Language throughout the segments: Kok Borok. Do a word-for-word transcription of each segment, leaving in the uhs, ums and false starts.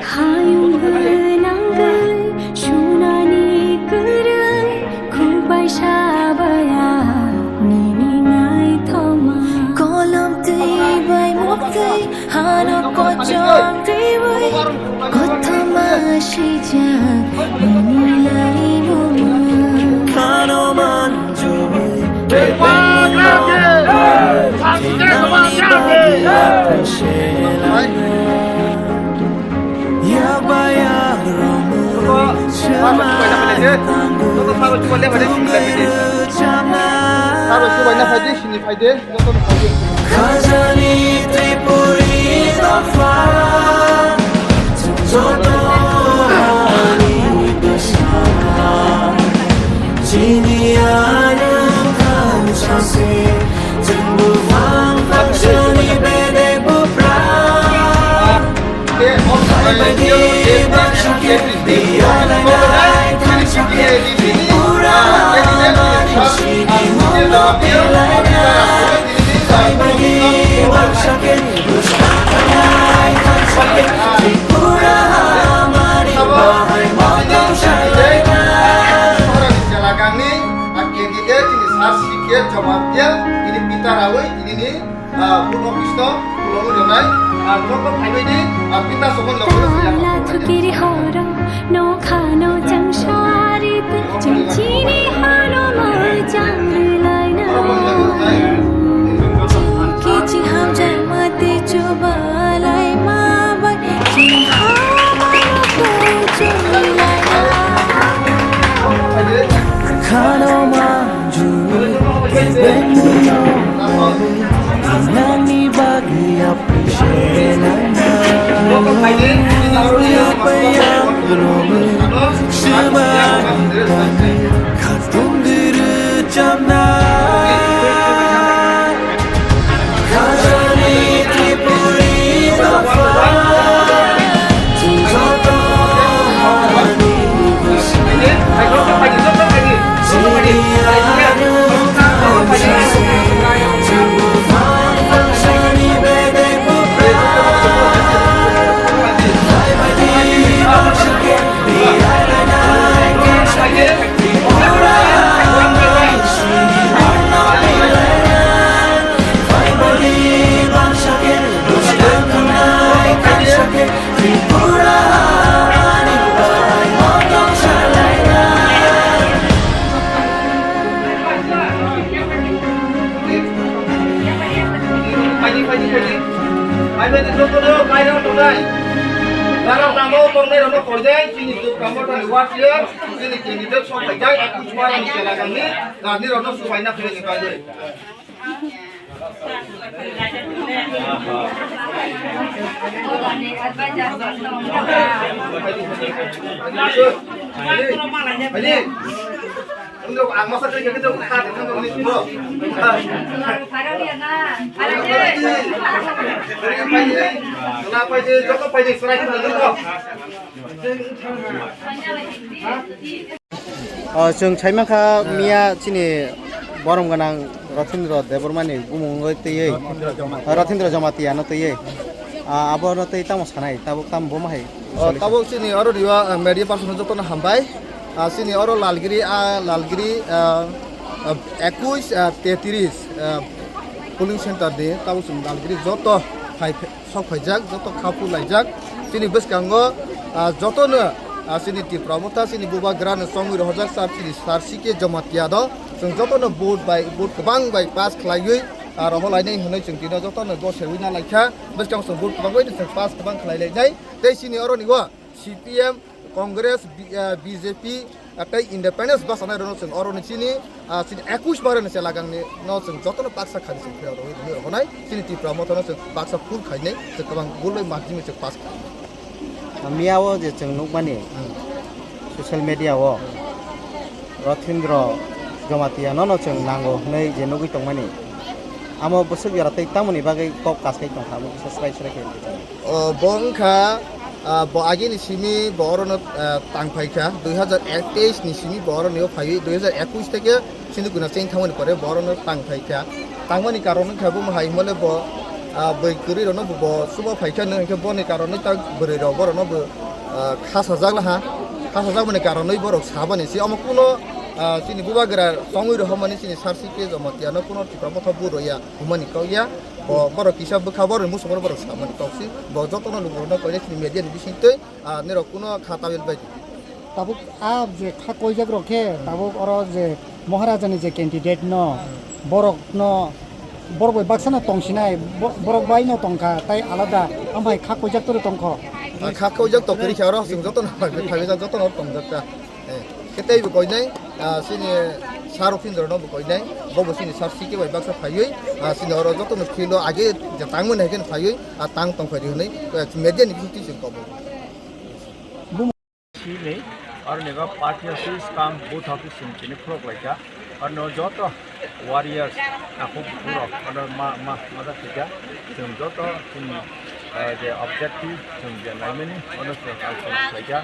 Hayung gwnangwi sunani kwrwi, khuk bai sabaya nini naithoma. Kolom twi bai muktwi hano kochom twiwi, kothoma swijak nini laimungma. Khano manjui Khajani Tripuri dopha, joto hani bwsa. Chini anw thang sase, chwng buphang phangsani bedek buphang. Hai bai di baksa khe, biyalai thang sakhe, Tripura mani sini no belai nai. Hai bai di baksa khe, bwskang thangnai thang sakhe, Tripura mani bahai motong salai nai. Chini sar sikhe Jamatia, tini pita rawi, tini ni, ah, board office no khulogwi rwnai, ah, joto phaibai di, ah, pita sohon logo. Kala thukiri horo, nokha no changsari twi, chini hano ma changri laina. Kichi hamjak mati chubalai ma bai, chini hano ma changri laina. Khano manjui bengno, nani bagwi apri shenana. Uya payam romwi swbai khatung guru chamna. Phaidi, phaidi, phaidi. Phaidi, joto no kairang tongnai. Narok tamo tongnai rokno koidai, chini Dukra Mothani ward leader, chini candidate sok phaijak, Akush Para ni chela kangni, rajni rokno subaina philini bagwi. Phaidi. Ang masa kaya kita bukan hati kan ini bro. Kenapa ini? Joto phaidi, serai kita dulu. O, chwng sai mankha miya chini borom gwnang Rathindra Debbarmani bumung wngwi twiwi, Rathindra Jamatia no twiwi. Ah, abo no twi tamo sanai, tabuk tamo bo ma hai? O, tabuk chini oro riwa, ah, media person joto no hambai. Ah, chini oro Lalgiri, ah, Lalgiri, ah, ah, ekush, ah, tetris, ah, polling center ni tabuk chini Lalgiri joto hai phe-, sok phaijak, joto khapu laijak. Chini bwskango, ah, joto no, ah, chini Tipra Motha, chini bubagra no chongwi rohorjak sir, chini sir C K Jamatia do. Chwng joto no vote bai, vote kwbang bai pass khlaiwi, ah, rohor lainai hwnwi chwng tino joto no gosewi na laikha. Bwskang chwng vote kwbang bai chwng pass kwbang khlai lainai. Tei chini oro ni o C P M, Congress, B-, ah, B J P, ah, tei independence bwskanai rokno chwng oro ni chini, ah, chini ekush bara ni chela gang ni no chwng joto no baksa khani chwng phiyok rwi rwnai. Chini Tipra Motha no chwng baksa full khainai, chwng kwbang bulai margin chwng pass khainai. Miya o je chwng nukmani, hmm, social media o Rathindra Jamatia no no chwng nango hwnwi je nugwi tongmani, amo bwswk jora tei tamoni bagwi kok kasai tongkha, amo kisa srai srai khe. O, bo wngkha Ah, bo agini simi bo orono, ah, tang phaikha, dui hazar teis ni simi bo oroni o phaiwi, dui hazar ekush theke Sindhu Kuna cheng thangmani pore bo orono tang phaikha. Tangmani karon wngkha bo hai himole bo, ah, bwrwi kwrwi rokno bo, bo chuba phaikha, no hinkhe boni karonwi tak bwrwi rok borokno bo, ah, khasajak laha, khasajak mani karonwi borok sabani si omo kuno, ah, chini bubagra chongwi rohormani chini sar C K Jamatia no kuno Tipra Motha bo roya hwnmani kok ya. Bo, borok kisa bwkha borok muchungmano borok samani kok si. Bo jotono lukurokno koinai chini media ni bisingtwi, ah, nirok kuno kha tabil bai di. Tabuk a je kha koijak rok khe, tabuk oro je Maharaja ni je candidate no, borok no, borok bai baksa no tong sinai, bo-, borok bai no tong kha, tai alada, amhai kha koijak toro tong kho. Ah, kha koijak to kwrwi kha oro, chwng jotono phaiwi, phaiwi jak jotono tongjak kha. Eh, khe teibo koinai, ah, chini sir Uphindra no bo koinai, bo bo chini sir C K bai baksa phaiwi, ah, chini oro jotono field o age je tangmani hai kheno phaiwi, ah, tang tong phai di hwnwi, eh, media ni bisingtwi chwng kobo. Chini, aro ni party office kam booth office chwng tini phurok lai kha. Ano joto warriors, takhuk bukhuk rok, ano ma, ma, ma da thika. Chwng joto chwng, eh, je objective, chwng je naimani, ano chwng alchona khlaikha.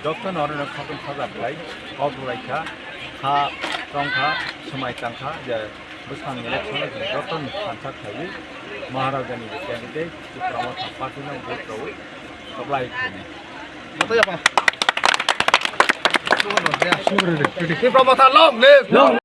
Joto no ano khakun khaja khlai, kok rwlaikha, kha tongkha, swmai tangkha, je bwskang election o chwng joto ni thansa khlaiwi, Maharaja ni je candidate, Tipra Motha party no vote rwi, supply khlainai. Joto yapha. Tipra Motha long live!